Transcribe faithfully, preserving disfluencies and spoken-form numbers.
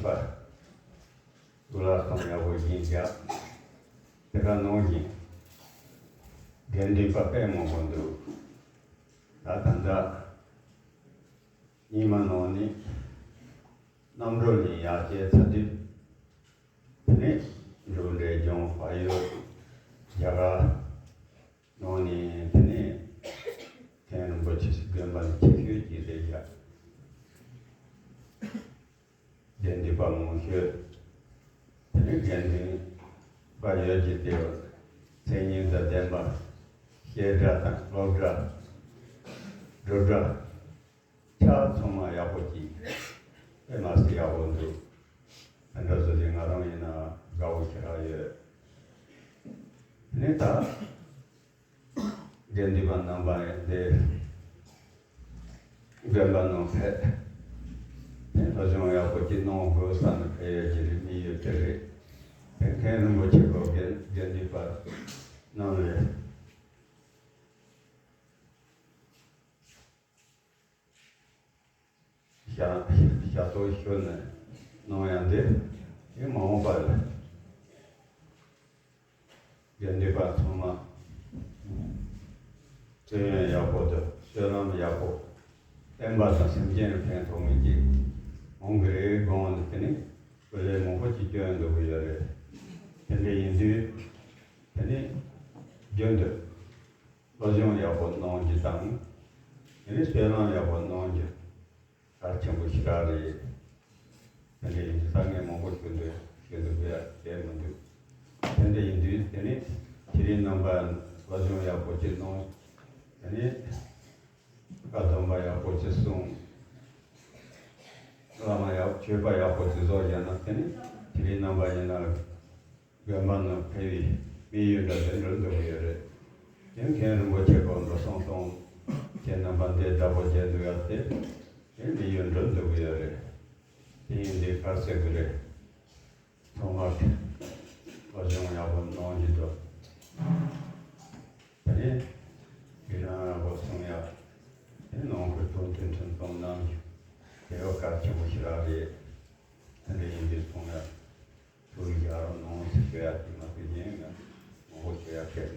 པ། གཙུག་ལག་ཁང་ཡག་པོ་བཞེངས་བཞག་དེ་ག་ནང་བཞིན་དགེ་འདུན་པ་དཔེ་མང་པོ་འདུག་ད་ད་ལྟ་ཉི་མ་ནང་ནས་རྣམ་གྲོལ་ནས་ཡར་བཤད་ཚར་དུས། དེ་ནས་འབྲུག་འབྲས་ལྗོངས་བལ་ཡུལ་རྒྱ་གར་ནང་ནས་དེ་ནས་མཁན་རིན་པོ་ཆེ་དགོན་པ་ནས་ཆེ་ཤོས་ཀྱི་རེད་བཞག་དགེ་འདུན་པ་མང་ཤོས། དེ་ནས་དགེ་འདུན་པ་ཡོད་ཀྱི་དེ་མཚན་ཉིད་དང་ལྡན་པ། བཤད་གྲྭ་དང་སློབ་གྲྭ། སྒྲུབ་གྲྭ། ཆ་ཚང་མ་ཡག་པོ་གྱིས་དཔེ་མ་སྲིད་ཡག་པོ་འདུག་དེ་འདྲ་བཟོ་དེ་ང་རང་ཡིན་ན་དགའ་བོ་ཞེ་དྲག་ཡོད། ནི་ད་དགེ་འདུན་པ་རྣམ་པ་ཡིན་ཏེ་དགོན་པ་ནང་ཕེབས། ནི་སློབ་སྦྱོང་ཡག་པོ་གྱིས་གནང་དགོས་བསམ་ནས་ཕེབས་ཡོད་ཀྱི་རེད། མི་ཡོད་དེ་རེད། དེ་མཁན་རིན་པོ་ཆེ་གོ་དགེ་དགེ་འདུན་པ་རྣམས་རེད། ཞག་ཞག་ཐོག་ཞུ་ནས་གནང་ཡང་འདི་ཡིན་མ་འོངས་པ་ལ་དགེ་འདུན་པ་ཚང་མ་བསོད་ཡོན་ཡག་པོ་དང་བསོད་ནམས་ཡག་པོ་བསྟན་པ་དང་སེམས་ཅན་ལ་ཕན་ཐོགས་མི་གཅིག་འོང་གི་རེད་དགོངས་ནས་དེ་ནི་དཀའ་ལས་མང་པོ་ཅིག་སྐྱོན་འདུག་གི་ཡོད་རེད། དེ་འདྲ་ཡིན་དུས་དེ་ནི་རྒྱུན་དུ། སློབ་སྦྱོང་ཡག་པོ་གནང་རྒྱུ་དང་། དེ་ནས་སྤེལ་ལང་ཡག་པོ་གནང་རྒྱུ་གལ་ཆེན་པོ་ཞེ་དྲག་རེད། དེ་འདྲ་ཡིན་དུས་ད་ངས་མང་པོ་ཞུ་འདོད་ཞུ་འདོད་ཡ་བྱས་མི་འདུག་དེ་འདྲ་ཡིན་དུས་དེ་ནས་དེ་རིང་རྣམ་པ་སློབ་སྦྱོང་ཡག་པོ་ཅིག་གནང་། དེ་ནས་བཀའ་གདམས་པ་ཡག་པོ་ཅིག་གསུངས། བླ་མ་ཡག་ཆོས་པ་ཡག་པོ་ཅིག་བཟོ་བཞག་ན་དེ་ནས་དེ་རིང་རྣམ་པ་ཡིན་ན། དགོན་པ་ནང་ཕེབས་པའི་དམིགས་ཡུལ་འདྲ་དེ་འགྲུབ་འགྲོ་གི་ཡོད་རེད། དེ་མཁན་རིན་པོ་ཆེ་སྐོར་འགྲོ་སོང་གཏོང་། ཁྱེད་རྣམ་པ་འདི་འདྲ་པོ་བྱས་འདུག་ཡ་དེ། དེ་དམིགས་ཡུལ་འགྲུབ་འགྲོ་གི་ཡོད་རེད། དེ་ཡིན་དུས་ག་རེ་ཟེར་དགོས་རེད། ཚང་མ་སློབ་སྦྱོང་ཡག་པོ་གནང་རྒྱུ་འདུག་དེ་ནས་དེ་རང་རང་གོ་གསུང་ཡག་དེ་ནང་ཁུལ་དོན་མཐུན་ཁྲིམས་གཏོང་གནང་རྒྱུ་དེ་ཡང་གལ་ཆེན་པོ་ཞེ་དྲག་རེད། དེ་འདྲ་ཡིན་དུས་ཚང་མ་ཐུགས་རྒྱ་རོ་གནང་ཟེར་ཞུ་ཡག་གི་མ་གཏོགས་གཞན་ཡང་མང་པོ་ཞུ་ཡག་བྱས་